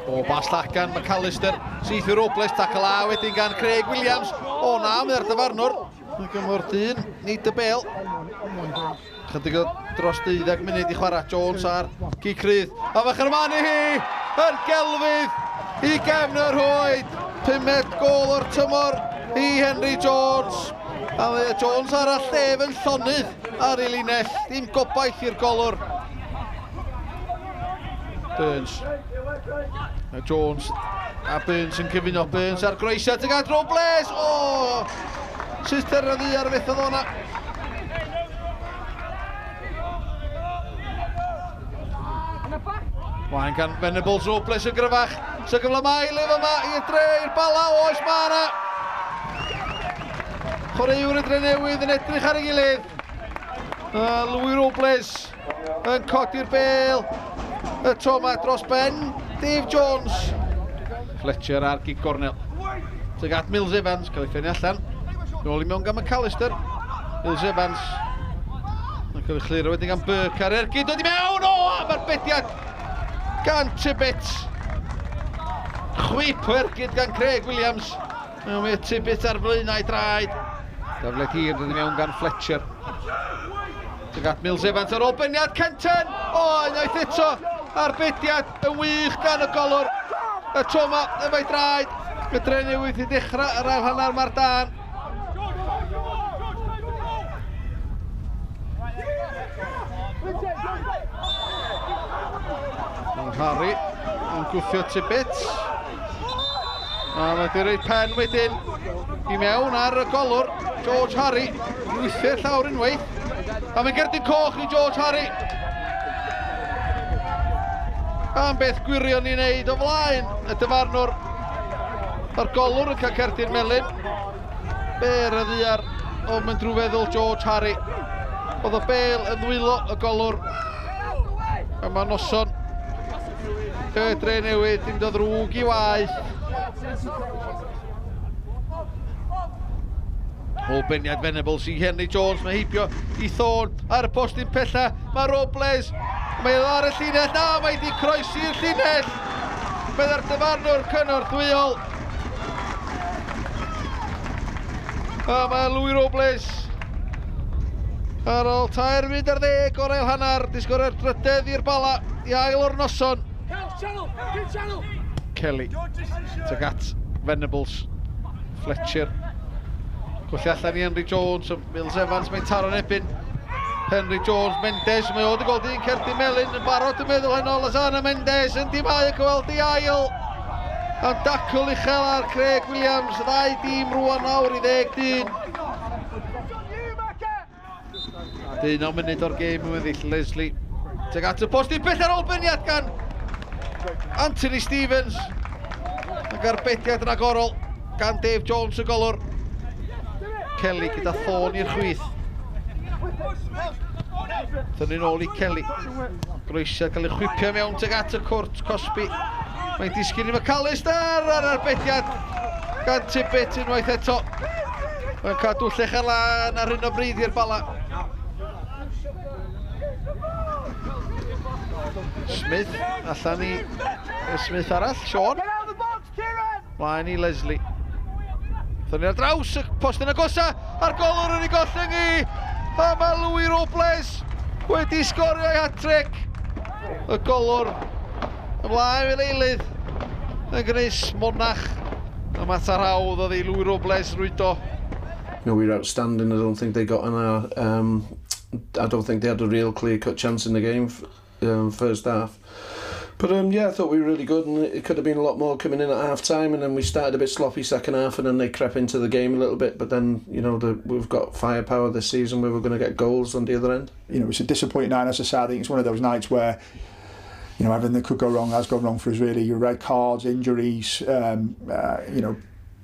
O bas llagan McAllister, syth i Robles, tackle a wedyn gan Craig Williams. O na, mae'r dyfarnwr. Mae'n gymor dyn, nid y bel. Chydig o dros 12 munud i chwarae. Jones ar gic rydd. A mae Chermani hi yn gelfydd i gefn yr hoed. Pumed gol o'r tymor i Henry Jones. A mae Jones arall ef yn llonydd ar ei linell. Dim gobaith i'r golwr. Burns. A Jones a Burns yn cyfuno. Burns ar groesiad tuag at Robles. O! Sister y ddu ar fethodd o'na. Mlaen gan Venables, Robles yn gryfach. Sy'n gyfle mae i yma i'r dre, i'r bala, oes mae yna. Chwaraewr y dre newydd yn edrych ar ei gilydd. Louis Robles yn codi'r bel. Y tro yma dros ben Dave Jones. Fletcher ar gig gornel. Tuag at Mills Evans, cael ei ffennu allan. Nôl i mewn gan McAllister. Mills Evans. Mae'n cael ei chliro wedyn gan Burke ar ergyd. Dod i mewn! O, am arbediad gan Tibbet. Chwip o ergyd gan Craig Williams. Mae Tibbet ar flaenau draed. Dafled hir dod i mewn gan Fletcher. Tuag at Mills Evans ar ôl beniad Kenton. O, unwaith eto, arbediad yn wych gan y golwr. Y tro yma efo'i draed. Y dre newydd i ddechrau yr ail hanner mae'r dan. Mae'n Harry yn gwthio Tibbet. A mae wedi rhoi pen wedyn i mewn ar y golwr, George Harry. Rwythio'r llawr unwaith. A mae'n gerdyn coch i George Harry. Am beth gwirion i wneud o flaen y dyfarnwr. Mae'r golwr yn cael cerdyn melyn. Ber y ddiar o mynd drwy feddwl George Harry. Oedd y bel yn ddwylo y golwr. A mae noson y dre newydd dim dod ddrwg i waith. O beniad Venables i Henry Jones, mae heibio i Thorne ar y postyn pella, mae Robles, mae o ar y llinell, na, mae di croesi'r llinell. Byddai'r dyfarnwr cynorthwyol. A mae Louis Robles ar ôl 13 o'r ail hanner, di sgorio'r drydedd i'r Bala i ail o'r noson. Kelly, tuag at Venables, Fletcher. Colli allan i Henry Jones, Mills Evans, mae'n taro'n ebyn. Henry Jones, Mendes, mae o wedi gweld un cerdyn melyn yn barod yn meddwl heno, Lozano Mendes yn dimau y gweld i ail. Am dacl uchel ar Craig Williams, ddau dîm rwan lawr i ddeg dyn. 19 munud o'r gêm yn weddill, Leslie. Tuag at y post i bell ar ôl beniad gan Anthony Stevens. Ac arbediad ragorol gan Dave Jones y golwr. Kelly gyda thôn i'r chwith. Thynnu'n ôl i Kelly. Groesiad cael ei chwipio mewn tuag at y cwrt Cosby. Mae'n disgyn i McAllister ar arbediad gan Tibbet unwaith eto. Mae'n cadw llech ar lan ar hyn o bryd i'r Bala. Smith allan i Smith arall, Sean. Mlaen i Leslie. Thynnu ar draws y post yn agosa a'r golwr yn ei gollwng i. A mae Louis Robles wedi sgorio ei hat-trick. Y golwr ymlaen fel eilydd yn gwneud smonach. A mater hawdd oedd i Louis Robles rwydo. You know, we were outstanding. I don't think they got in our... I don't think they had a real clear-cut chance in the game first half. But yeah, I thought we were really good, and it could have been a lot more coming in at half time, and then we started a bit sloppy second half, and then they crept into the game a little bit. But then, you know, we've got firepower this season where we're going to get goals on the other end. You know, it's a disappointing night, as I said. I think it's one of those nights where, you know, everything that could go wrong has gone wrong for us, really. Your red cards, injuries, you know,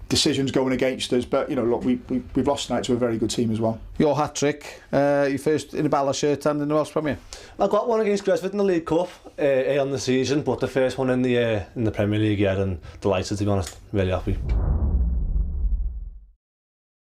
decisions going against us. But, you know, look, we've lost tonight to a very good team as well. Your hat-trick, your first in the Bala shirt and in the Welsh Premier. I got one against Gresford in the League Cup early on the season, but the first one in the Premier League, yeah, and delighted, to be honest, really happy.